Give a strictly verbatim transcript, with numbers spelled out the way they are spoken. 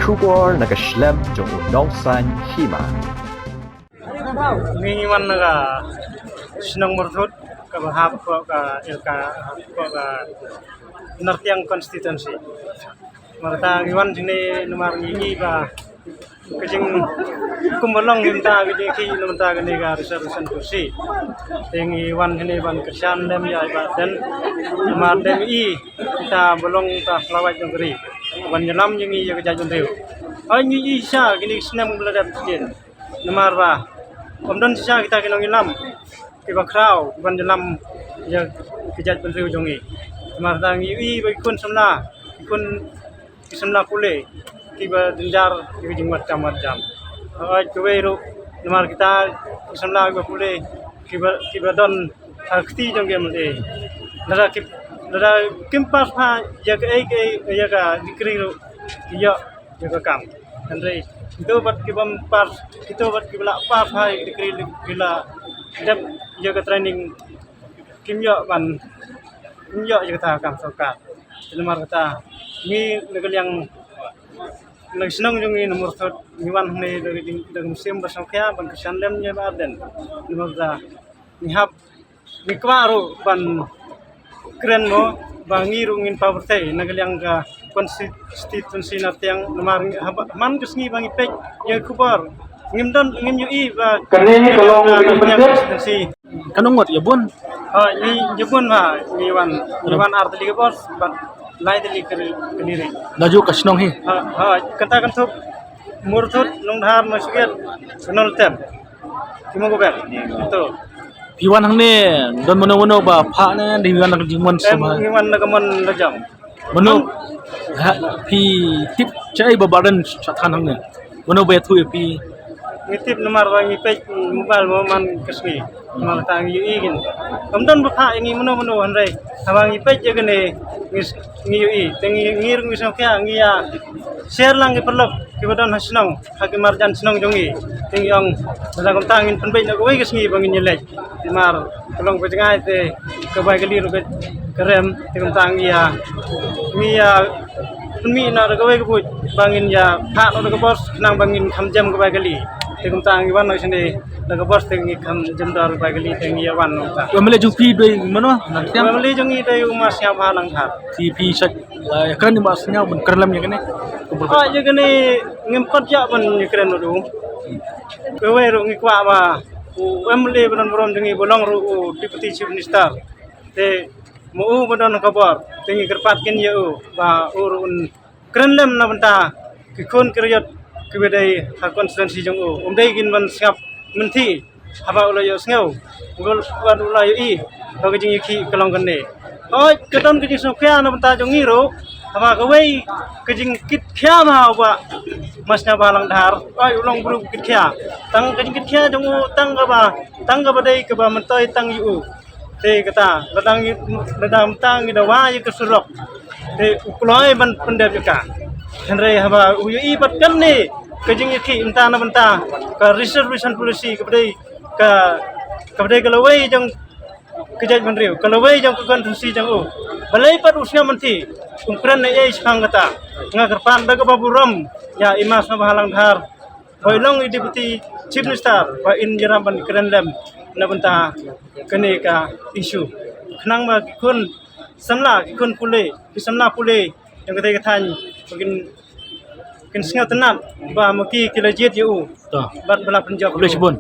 Khubor na ka shlem jong u nongsan hima. Ngi wan na ka shnong Murthut, kaba hap ka ka ka Nartiang constituency. Marta ngi wan sini namar ngi ngi ba ka jing kumba long mynta ka jing ki mynta ka ni ka reservation kursi. Te ngi wan sini ban kyrshan lem ïa i Bah Ardent namar dem i kita ba long ta lawai jong ka ri ban ïalam jong i ïa ka jaitbynriew. Ai ngi i sha kini ki snem ba la dep jin. Namar ba ym don shisha kita ki nongïalam kiba khraw ban ïalam ïa ki jaitbynriew jong ngi. Namar ta ngi ïohi ba ki khun samla, ki khun ki samla pule kiba jynjar ïa ki jingmut ka mut jam. Hooid kawei ruh namar kita ki samla kiba pule kiba kiba don ha kti jong ki M L A. Lada ki lada kim pass ha ïa kaei kaei ïa ka decree ruh ki ïoh ïa ka kam. Hynrei kito bad ki bym pass, kito bad ki ba la pass ha ïa ka decree ki la dep ïa ka training kim ïoh ban kim ïoh ïa kata ka kam sorkar. Te namar kata ngi na ka liang na ka shnong jong ngi na Murthut ngi wan hangne da ka jing da ka mynsiem ba sngewkhia ban kyrshan lem ïa i Bah Ardent. Namar kata ngi hap ngi kwah ruh ban kren mo ba ngi ruh ngin paw pyrthei na ka liang ka constituency Nartiang namar ngi haba man ka sngi ba ngi peit ïa ka khubor ngim don ngim ïohi ba kane ka long ka constituency. Ka nong ngot ïa bun. Ha ngi ïa bun ba ngi wan ngi wan ar tylli ka bos bad lai tylli ka ri. Da ju ka shnong hi. Ha ha kata kan thup Murthut Nongdhar Mawshyngiat Nongtem. Ki mo ko ber. To. Phi wan hangne don mano mano ba pha ne di wan ka jingwan. Em sama. Ngi wan na ka mon la jam. Mano ha phi tip chai ba baran chathan hangne. Mano ba thu phi. Ngi tip namar ba ngi peit mobile mo man ka sngi. Namar ta ngi ïohi gin. Kam don ba pha ngi mano mano hynrei haba ngi peit ïa kane ngi ngi ïohi te ngi ngi rung ngi sngewkhia ngi ïa share lang ki paralok kiba don ha shnong ha ki marjan shnong jong ngi. Te ngi ong lada kumta ngin pynbeit na kawei ka sngi ba ngin ïaleit. Namar ka long ba jngai te ka bai kali ruh ka rem te kumta ngi ïa ngi ïa pynmih na da kawei ka buit ba ngin ïa phah na da ka bos khnang ba ngin kham jem ka bai kali. Te kumta ngi wan na shane da ka bos te ngi kham jem da ka bai kali te ngi ïa wan na kumta. Wa mele jong phi dei mano na tiang. Wa mele jong ngi dei u Ma Sniawbhalang Dhar. Phi phi sat kren ni Ma Sniaw ban kren lam ïa kane. Ah ïa kane ngim pat ïa ban ïa kren u. Kawei ruh ngi kwah ba u M L A ba don burom jong ngi ba long ruh u Deputy Chief Minister. Te mo u ba don ka bor te ngi kyrpad kin ïa u ba u ruh un kren lem na bynta ki khun ki riot kiba dei ha constituency jong u. Um dei kin ban sngap mynthi haba u la ïohsngew u la u la ïohi ba ka jingïakhih ka long kane. Hooid ka don ka jingsngewkhia na bynta jong ngi ruh haba kawei ka jingkitkhia ma u Bah Ma Sniawbhalang Dhar. Hooid u long briew kitkhia tang ka jingkitkhia jong u tang kaba tang kaba dei kaba myntoi tang ïa u. Te kata lada ngi lada mynta ngi dawa ïa ka surok te u kloi ban pyndep ïa ka. Hynrei haba u ïohi bad kane ka jingïakhih mynta na bynta ka reservation policy kaba dei ka kaba dei ka lawei jong ka jaitbynriew ka lawei jong ka constituency jong u. Balei pat u sngap mynthi um kren na ei shaphang kata. Nga kyrpad da kaba burom ïa i Ma Sniawbhalang Dhar. Hoi long i Deputy Chief Minister ba in ïarap ban kren lem na bynta kane ka issue. Khnang ba ki khun samla ki khun pule ki samla pule jong katei ka thaiñ ba kin kin sngewtynnat ba ma ki ki la jied ïa u. To. Bad ba la pynjop. Khublei shibun.